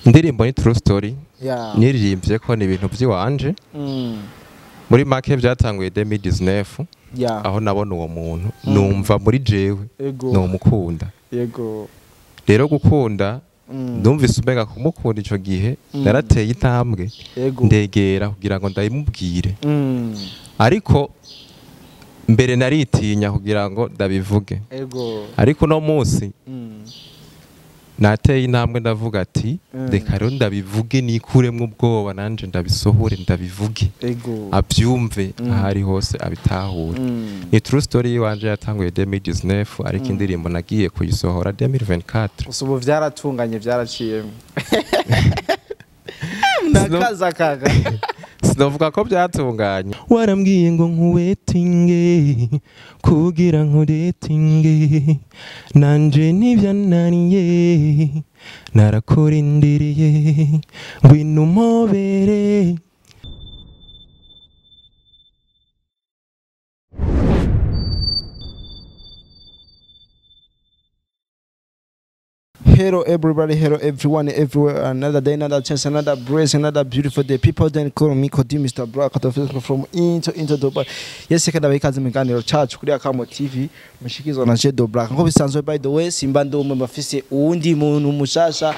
Indirimbo ni true story. Niririmbye ko ni ibintu by'iwanje. Muri make byatanguye 2019, aho nabona uwo muntu numva muri jewe nomukunda. Yego. Rero gukunda, ndumvise umenga kumukunda ico gihe narateye intambwe, ndegera kugira ngo ndayimubwire. Ariko mbere naritinya kugira ngo ndabivuge. Ariko no munsi nateye intambwe, ndavuga ati reka rero ndabivuge, nikuremwo ubwoba, nanje ndabisohore, ndabivuge, abyumve ahari hose, abitahure. Ni true story yiwanje yatanguye 2019, ariko indirimbo nagiye kuyisohora 2024. Gusa ubu vyaratunganye, vyaraciyemo nakaza kaga. Sinovuga ko byatunganye. Warambwiye ngo nkuwetinge kugira nkudetinge, nanje ntibyananiye, narakurindiriye, ngwino umpobere. Hello everybody, hello everyone, everywhere. Another day, another chance, another grace, another beautiful day. People then call me Kodi Mr. Black from into Dubai. Yes, kada ikaze mu kiganiro cacu kuri Akamo TV mushikizwa na Jedo Black. Nko bisanzwe, by the way, simba ndi umwe, bafise uwundi muntu mushasha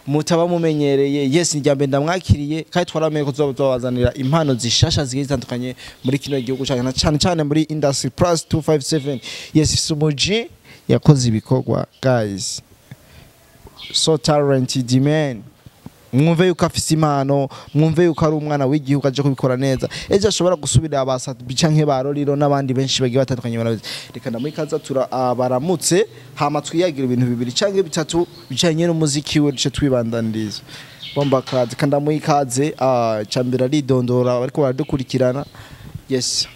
mutaba mumenyereye. Yes, njyambe ndamwakiriye kandi twaramenye ko tuzoba tubazanira impano zishasha zigiye zitandukanye muri kino gihugu cyacu, na cyane cyane muri Industry Plus 257. Yes, Sumuji yakoze ibikorwa, guys, so talented man. Mwumve yuko afise impano, mwumve yuko ari umwana w'igihugu aje kubikora neza, ejo ashobora gusubira abasa canke ba Roriro n'abandi benshi bagiye batandukanye barabizi. Reka ndamuha tura baramutse, hama twiyagira ibintu bibiri canke bitatu bijanye n'umuziki we, duce twibandaniriza. Bomba kaze, kandi ndamuha ikaze. Cambere aridondora bariko baradukurikirana. Yes.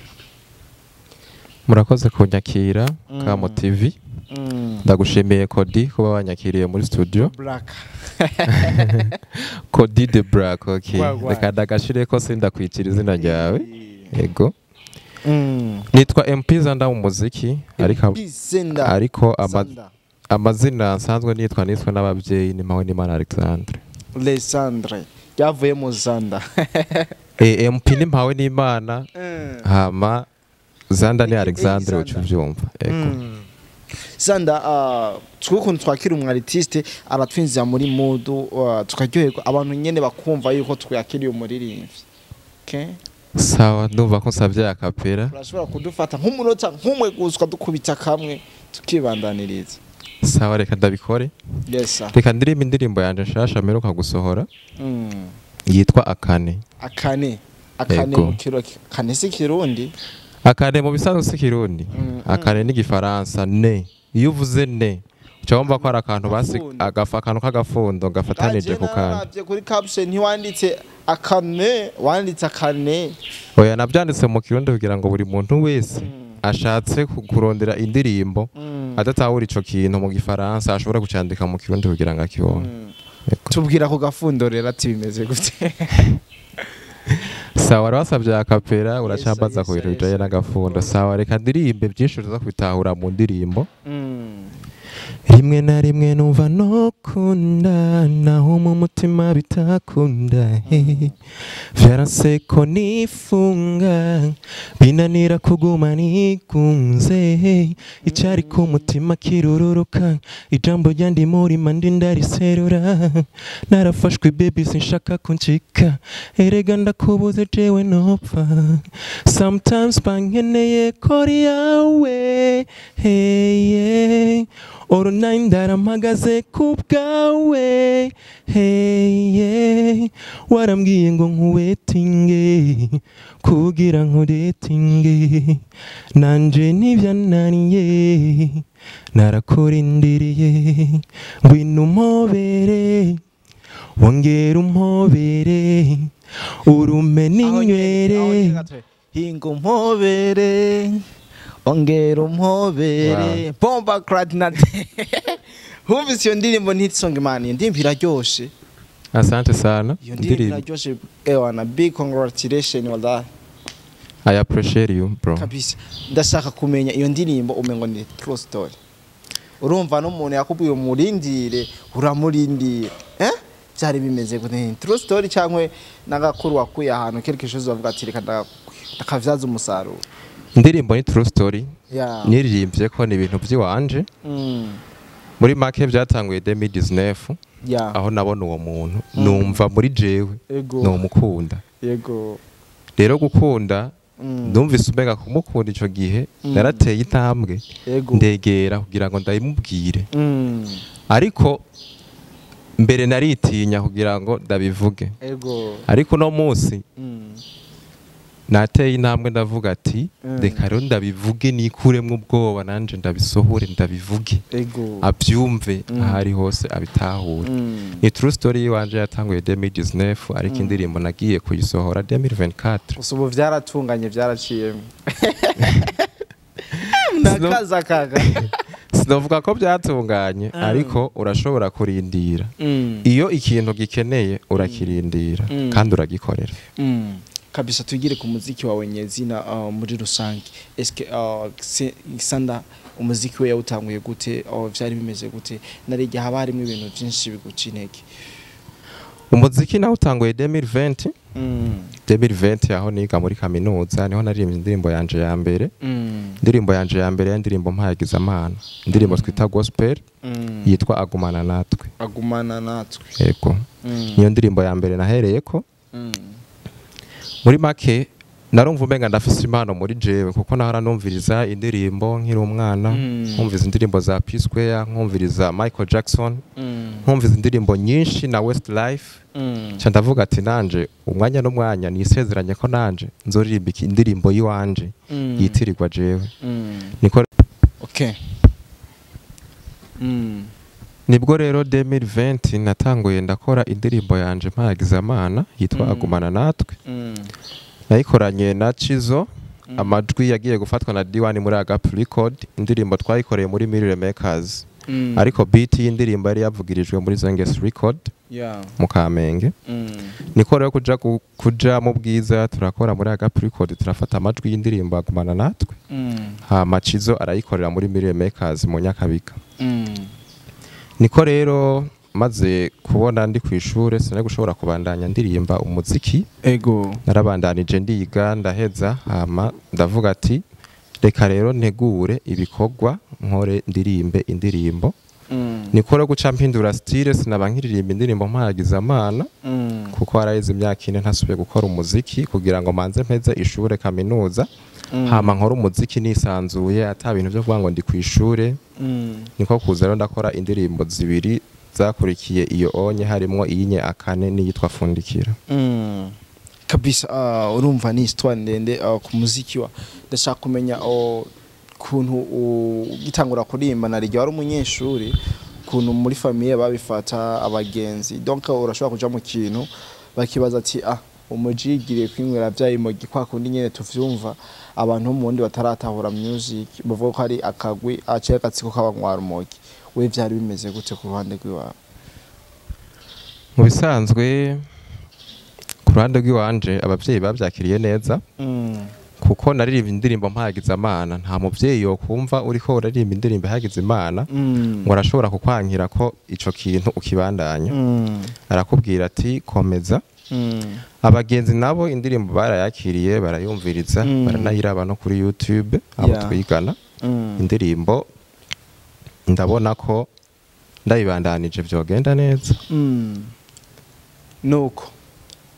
Murakoze kunyakira Kamo TV. Ndagushimiye Kodi kuba wanyakiriye muri studio. Black. Kodi the Black, okay. Wagwan. Reka ndagashire ko sindakwicira izina ryawe. Yego. Nitwa MP Zanda mu muziki, ariko Bizenda. ariko Zanda. amazina nsanzwe nitwa, nitwa n'ababyeyi, ni Mpawenimana Alexandre. Alexandre ryavuye mu Zanda. MP ni Mpawenimana, hama Zanda ni Alexandre, Zanda. uca uvyumva. Yego. Zanda, twukuntu twakira umu artiste aratwinjira muri mood, tukaryoherwa, abantu nyene bakumva yuko twakiriye umuririmbyi. Okay? Sawa, ndumva ko nsavye akapera. Urashobora kudufata nk'umunota nk'umwe gusa, dukubita kamwe tukibandaniriza. Sawa, reka ndabikore. Yes sir. Reka ndirimbe indirimbo yanje nshasha mperuka gusohora yitwa Akane. Akane. Akane. Yego. Mu kiro kane si Kirundi. Akane mu bisanzwe si Kirundi. Akane ni Igifaransa ne. Iyo uvuze ne, uca wumva ko ari akantu basi Agafundo. agafa, akantu k'agafundo gafatanije ku kandi. Naravye kuri caption ntiwanditse akane, wanditse akane. Oya, nabyanditse mu Kirundi kugira ngo buri muntu wese ashatse kurondera indirimbo adatahura ico kintu mu Gifaransa ashobora kucandika mu Kirundi kugira ngo akibone. Yego. Tubwira ku gafundo rero ati bimeze gute? Sawa, wasabye akapera, uracambaza Yes, ku bintu yes, bijanye n'agafundo. Sawa, reka ndirimbe, byinshi uza kubitahura mu ndirimbo. Rimwe na rimwe numva nokunda naho mu mutima bitakunda, vyaranse ko nifunga, binanira kuguma nigunze, icyari ku mutima kirururuka, ijambo ryandi murima ndi ndariserura, narafashwe baby, sinshaka kuncika, erega ndakubuze jewe nopfa, sometimes bankeneye kori yawe, hey, yeah. Oro ndaramagaze ku bwawe, hey, yeah. Warambwiye ngo nkuwetinge kugira nkudetinge, nanje ntibyananiye, narakurindiriye, ngwino umpobere, wongera umpobere, urume ninywere. Hinga umpobere, ongera umpobere. Bomba cradinate. Humvise iyo ndirimbo ntitsonga imana, iyo ndirimbo iraryoshe. Asante sana. Iyo ndirimbo Ndirimbo. iraryoshe ewana, big congratulation wallahi. I appreciate you, bro. Kabisa. Ndashaka kumenya, iyo ndirimbo umengo ni true story. Urumva n'umuntu yakubwiye umurindire, uramurindire, eh. Byari bimeze gute? True story cyangwa n'agakuru wakuye ahantu quelque chose bavuga ati reka ndakavyaza umusaruro? Indirimbo ni true story. Niririmbye ko ni ibintu by'iwanje. Muri make byatanguye 2019, aho nabona uwo muntu numva muri jewe nomukunda. Rero gukunda, ndumvise umenga kumukunda ico gihe narateye intambwe, ndegera kugira ngo ndabimubwire. Ariko mbere naritinya kugira ngo ndabivuge. Ariko no munsi nateye intambwe, ndavuga ati reka rero ndabivuge, nikuremwo ubwoba, nanje ndabisohore, ndabivuge, abyumve ahari hose, abitahure. Ni true story yiwanje yatanguye 2019, ariko indirimbo nagiye kuyisohora 2024. Gusa ubu vyaratunganye, vyaraciyemo nakaza kaga. Sinovuga ko byatunganye, ariko urashobora kurindira. Iyo ikintu gikeneye urakirindira kandi uragikorera. Kabisa. Tugire ku muziki wawe nyezina, muri rusange, eske Sanda umuziki we yawutanguye gute? Vyari bimeze gute? Narijya haba harimo ibintu byinshi biguca intege. Umuziki nawe utanguye 2020. 2020 aho niga muri kaminuza niho naririmbye indirimbo yanje ya mbere. Indirimbo yanje ya mbere, indirimbo mpayagizamana, indirimbo twita gospel, yitwa Agumana Natwe. Agumana Natwe. Yego. Niyo ndirimbo ya mbere nahereyeko. Muri make narumva umenga ndafise impano muri jewe, kuko nahora numviriza indirimbo nkiri umwana, nkumviriza indirimbo za P Square, nkumviriza Michael Jackson, nkumviriza indirimbo nyinshi na Westlife. Nca ndavuga ati nanje umwanya n'umwanya nisezeranye ko nanje nzoririmba indirimbo yiwanje yitirirwa jewe. Niko nibwo rero 2020 natanguye ndakora indirimbo yanje mpayagizamana yitwa Agumana Natwe. Nayikoranye na Chizo, amajwi yagiye gufatwa na D1 muri Agape Record. Indirimbo twayikoreye muri Mirror Makers, ariko beat y'indirimbo yari yavugirijwe muri Zenges Record mu Kamenge. Niko rero kuja mu Bwiza, turakora muri Agape Record, turafata amajwi y'indirimbo Agumana Natwe, hama Chizo arayikorera muri Mirror Makers mu Nyakabiga. Niko rero maze kubona ndi ku ishure sinari gushobora kubandanya ndirimba umuziki. Narabandanije ndiga, ndaheza, hama ndavuga ati reka rero ntegure ibikorwa, nkore, ndirimbe indirimbo. Niko rero guca mpindura style, sinaba nkiririmba indirimbo mpayagizamana, kuko haraheze imyaka 4 ntasubiye gukora umuziki, kugira ngo manze mpeze ishure kaminuza, hama nkore umuziki nisanzuye, ata bintu byo kuvuga ngo ndi ku ishure. Niko kuza rero ndakora indirimbo zibiri zakurikiye iyo onye, harimwo iyinye akane n'iyitwa Fundikira. Kabisa, urumva ni histoire ndende ku muziki wa. Ndashaka kumenya kuntu ugitangura kuririmba, narijya wari umunyeshuri, kuntu muri famille babifata, abagenzi. Donc urashobora kuja mu kintu bakibaza ati ah, umujigiriye kwinywera vyayimogi, kwa kundi nyene tuvyumva abantu mu wundi bataratahura music bavuga ko ari akagwi aciye agatsiko k'abanywa urumogi. We vyari bimeze gute ku ruhande rw'iwawe? Mu bisanzwe ku ruhande rw'iwanje abavyeyi bavyakiriye neza, kuko naririmba indirimbo mpayagizamana. Nta muvyeyi yokumva uriko uraririmba indirimbo ihayagiza Imana ngo arashobora kukwankira ko ico kintu ukibandanya. Arakubwira ati komeza. Abagenzi nabo indirimbo barayakiriye, barayumviriza, baranayiraba no kuri YouTube abo twigana. Indirimbo ndabona ko ndayibandanije vyogenda neza. Nuko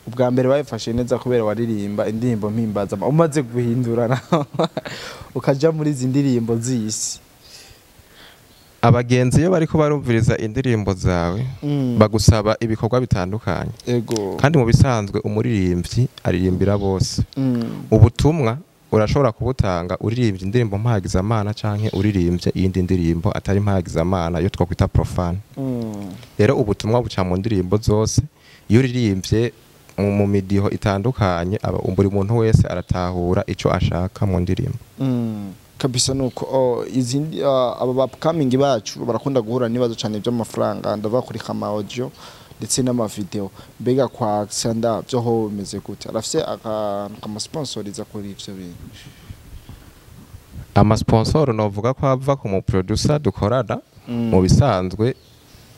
ubwa mbere babifashe neza kubera waririmba indirimbo mpimbaza, umaze guhindura naho ukaja muri izi ndirimbo z'isi? Abagenzi iyo bariko barumviriza indirimbo zawe bagusaba ibikorwa bitandukanye. Kandi mu bisanzwe umuririmbyi aririmbira bose. Ubutumwa urashobora kubutanga uririmbye indirimbo mpayagizamana canke uririmbye iyindi ndirimbo atari mpayagizamana, iyo twakwita profane. Rero ubutumwa buca mu ndirimbo zose. Iyo uririmbye mu midiho itandukanye, buri muntu wese aratahura ico ashaka mu ndirimbo. Kabisa. Nuko izindi aba upcoming bacu barakunda guhura n'ibibazo cyane by'amafaranga, ndava kuri kama audio ndetse n'amavideo. Mbega kwa Sanda byo ho bimeze gute? Arafise akantu kamasponsoriza kuri ivyo bintu? Amasponsor novuga ko ava ku mu producer dukorana. Mu bisanzwe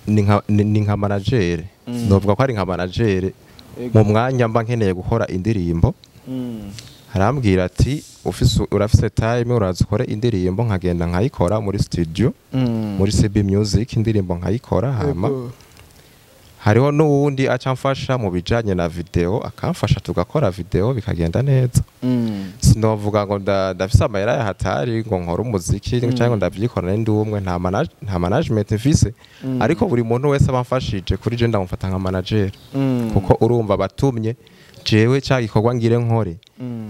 Ni nka manager, novuga ko ari nka manager. Mu mwanya mba nkeneye gukora indirimbo, arambwira ati: "Ufise, urafise time, uraza ukore indirimbo." Nkagenda nkayikora muri studio, muri CB Music, indirimbo nkayikora. Hama hariho n'uwundi aca amfasha mu bijanye na video, akamfasha tugakora video bikagenda neza. Sinovuga ngo ndafise amahera ya hatari ngo nkore umuziki cyangwa ngo ndavyikora ndi umwe. Nta management mfise, ariko buri muntu wese aba amfashije, kuri je ndamufata nka manager, kuko urumva batumye jewe ca gikorwa ngire nkore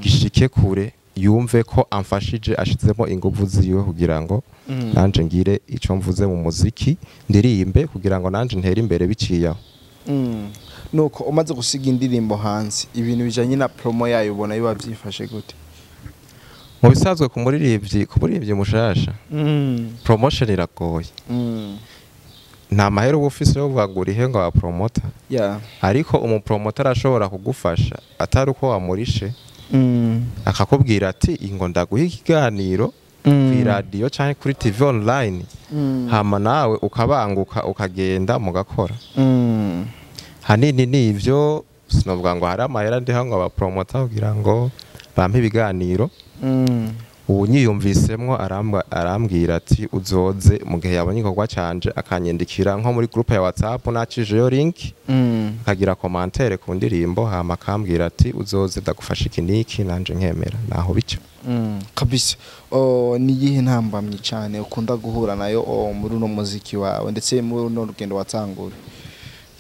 gishike kure, yumve ko amfashije, ashizemo inguvu ziwe kugira ngo nanje ngire ico mvuze mu muziki, ndirimbe kugira ngo nanje ntere imbere biciye aho. Nuko umaze gusiga indirimbo hanze, ibintu bijanye na promo yayo ubona biba byifashe gute? Mu bisanzwe ku muririmbyi mushasha, promotion iragoye. Nta mahera uba ufise yo kuvuga ngo urihe ngo abapromota, ariko umupromota arashobora kugufasha atari uko wamurishe, akakubwira ati: "Ingo ndaguha ikiganiro ku iradiyo cyangwa kuri TV online." Hama nawe ukabanguka ukagenda mugakora. Hanini ni ivyo. Sinovuga ngo hari amahera ndiho ngo abapromota kugira ngo bampe ibiganiro. Ubu nyiyumvisemwo arambwira ati: "Uzoze." Mu gihe yabonye igikorwa canje, akanyandikira nko muri groupe ya WhatsApp nacijeyo link, akagira commentaire ku ndirimbo, hama akambwira ati: "Uzoze ndagufasha iki niki." Nanje nkemera, naho bica. Kabisa. Oh, ni iyihe ntambamyi cyane ukunda guhura nayo, oh, muri uno muziki wawe ndetse muri uno rugendo watanguye?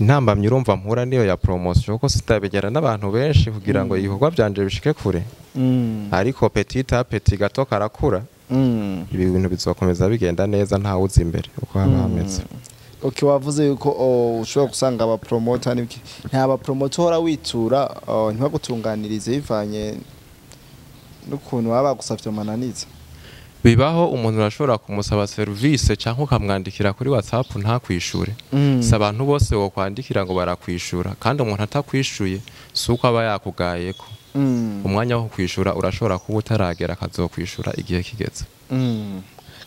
Intambamyi urumva mpura niyo ya promotion, kuko sitabegera n'abantu benshi kugira ngo ibikorwa byanje bishike kure, ariko petit à petit, gato karakura, ibi bintu bizokomeza bigenda neza, ntawe uzi imbere uko haba hameze. Okay, wavuze yuko, oh, ushobora gusanga aba promoter n'ibiki. Nta ba promoter uhora witura, oh, ntibagutunganirize bivanye n'ukuntu baba bagusavye amananiza? Bibaho. Umuntu urashobora kumusaba serivisi cyangwa ukamwandikira kuri WhatsApp ntakwishure. Si abantu bose wokwandikira ngo barakwishura, kandi umuntu atakwishuye si uko aba yakugayeko. Umwanya wo kwishura urashobora kuba utaragera, akazokwishura igihe kigeze.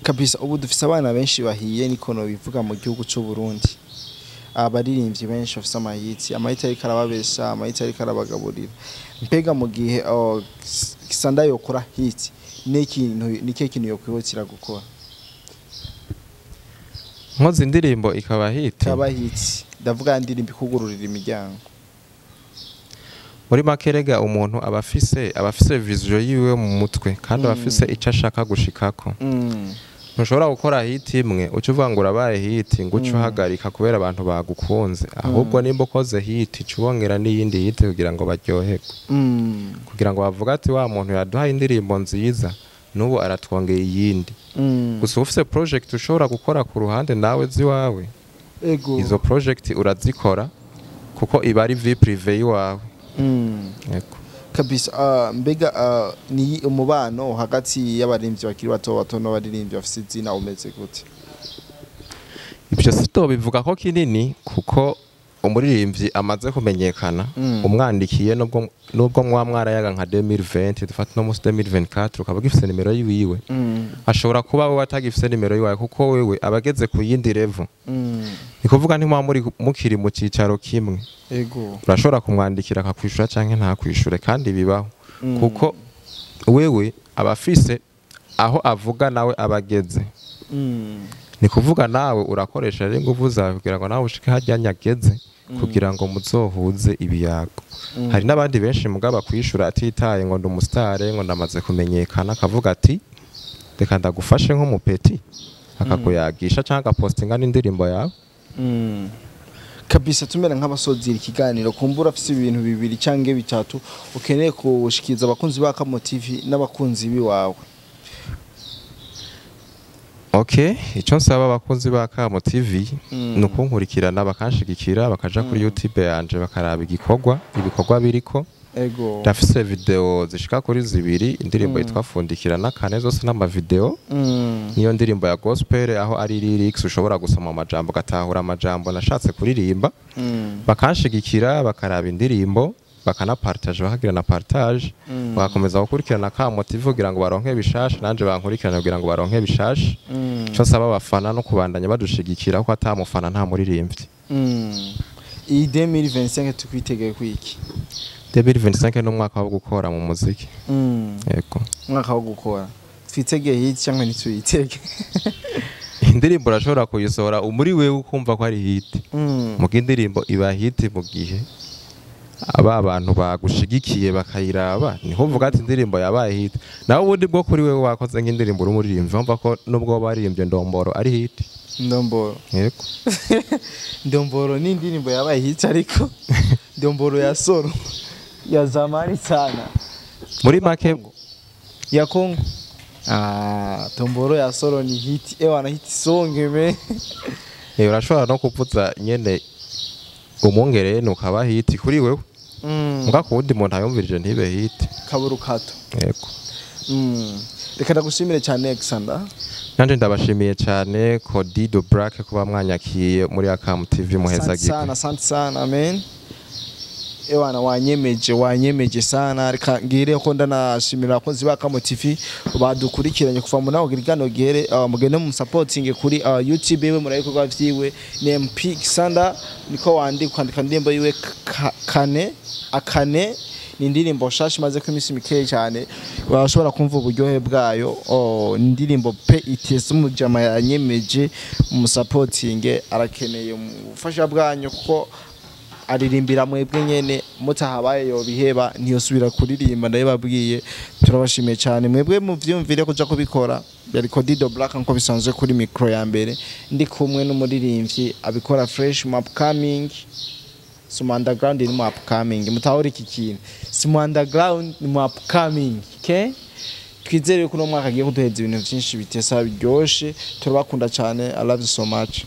Kabisa. Ubu dufise abana benshi bahiye, niko bivuga, mu gihugu cy'u Burundi. Abaririmbyi benshi bafise amahiti, amahiti ariko arababesha, amahiti ariko arabagaburira. Mbega mu gihe, oh, Sanda yokora hit, n'ikintu ni kintu yokwihutira gukora? Nkoze indirimbo ikaba hit? Ikaba hit, ndavuga ya ndirimbo ikugururira imiryango. Muri make rega, umuntu aba afise vision yiwe mu mutwe, kandi aba afise icyo ashaka gushikako. Ntushobora gukora hit imwe uca uvuga ngo urabaye hit, ngo uce uhagarika kubera abantu bagukunze. Ahubwo nimba ukoze hit, uca ubongera n'iyindi hit kugira ngo baryoherwe, kugira ngo bavuge ati: "Wa muntu yaduhaye indirimbo nziza, n'ubu aratwongeye iyindi." Gusa uba ufise project ushobora gukora ku ruhande nawe ziwawe. Izo project urazikora kuko iba ari vie privée yiwawe. Yego. Kabisa. Mbega ni umubano hagati y'abaririmbyi bakiri bato bato n'abaririmbyi bafise izina umeze gute? Ibyo sito bivuga ko kinini, kuko umuririmbyi amaze kumenyekana, umwandikiye, nubwo mwa mwarayaga nka 2020, dufate no musi 2024, ukaba ugifise nimero yiwiwe, ashobora kuba wewe atagifise nimero yiwawe, kuko wewe aba ageze ku yindi level. Ni kuvuga ntimwa muri mukiri mu cicaro kimwe. Urashobora kumwandikira akakwishura canke ntakwishure, kandi bibaho, kuko wewe aba afise aho avuga nawe aba ageze. Ni kuvuga nawe urakoresha rero inguvu zawe kugira ngo nawe ushike harya nyageze, kugira ngo muzohuze ibiyago. Hari n'abandi benshi mugabo akwishura atitaye ngo ndi umusitare, ngo ndamaze kumenyekana, akavuga ati: "Reka ndagufashe nk'umupeti," akakuyagisha cyangwa agapostinga n'indirimbo yawe. Kabisa. Tumera nk'abasozera ikiganiro, kumbura afise ibintu bibiri cyangwa bitatu ukeneye kushikiriza abakunzi ba Kamo TV n'abakunzi biwawe. Okay, icyo nsaba abakunzi ba Kamo TV ni ukunkurikirana, bakanshigikira, bakaja kuri YouTube yanje bakaraba ibikorwa biriko. Ndafise video zishika kuri zibiri, indirimbo yitwa Fundikira n'Akane, zose n'amavideo. Niyo ndirimbo ya gospel, aho ari lyrics ushobora gusoma amajambo ugatahura amajambo nashatse kuririmba. Bakanshigikira, bakaraba indirimbo. bakanapartage, bakagira na partage, bagakomeza gukurikirana Kamo TV kugira ngo baronke bishasha, nanje bankurikirana kugira ngo baronke bishasha. Ico nsaba abafana no kubandanya badushigikira, kuko ata mufana nta muririmbyi. Iyi 2025 tukwitegeye kwiki? 2025 ni umwaka wo gukora mu muziki. Yego. Umwaka wo gukora, twitegeye hit cyangwa ntituyitege? Indirimbo urashobora kuyisohora muri wewe ukumva ko ari hit. Muga indirimbo iba hit mu gihe aba bantu bagushigikiye bakayiraba, niho uvuga ati indirimbo yabaye hit. Nawe ubundi bwo kuri wewe wakoze nk'indirimbo uri umuririmbyi, wumva ko nubwo baririmbye Ndomboro ari hit. Ndomboro? Yego. Ndomboro ni indirimbo yabaye hit, ariko Ndomboro ya soro ya zamani sana. Muri make ya Kongo. Ah, Tomboro ya soro ni hit, ewana, hit song me. Urashobora no kuvuza nyene umwongere ukaba hit kuri wewe, muga ku wundi muntu ayumvirije ntibe hit. Kaburukato. Yego. Reka ndagushimire cyane, Alexander. Nanje ndabashimiye cyane, Cody the Black, kuba mwanyakiye muri Akam TV. Asante Muhezagirwe. sana, asante sana, amen. Ewana, wanyemeje, wanyemeje sana. Reka ngire ko ndanashimira abakozi ba Kamo TV badukurikiranye kuva mu naho girigano gere. Mugende mu supporting kuri YouTube yiwe, murabe ibikorwa vyiwe. Ni MP Sanda niko wandika, kwandika indirimbo yiwe kane akane. Ni indirimbo shasha imaze ko iminsi mikeya cyane, urashobora kumva uburyohe bwayo. Oh, ni indirimbo pe itese. Umujama yanyemeje, umusapotinge, arakeneye ubufasha bwanyu kuko aririmbira mwebwe nyene. Mutahabaye yobiheba, ntiyosubira kuririmba, ndabibabwiye. Turabashimiye cyane mwebwe muvyumvire kuja kubikora. Yari Cody the Black nko bisanzwe kuri micro ya mbere, ndi kumwe n'umuririmbyi abikora fresh mu upcoming. Si mu underground, ni mu upcoming. Mutahura iki kintu, si mu underground, ni mu upcoming, okay? Twizere ko uno mwaka agiye kuduheza ibintu byinshi bitesa biryoshe. Turabakunda cyane. I love you so much.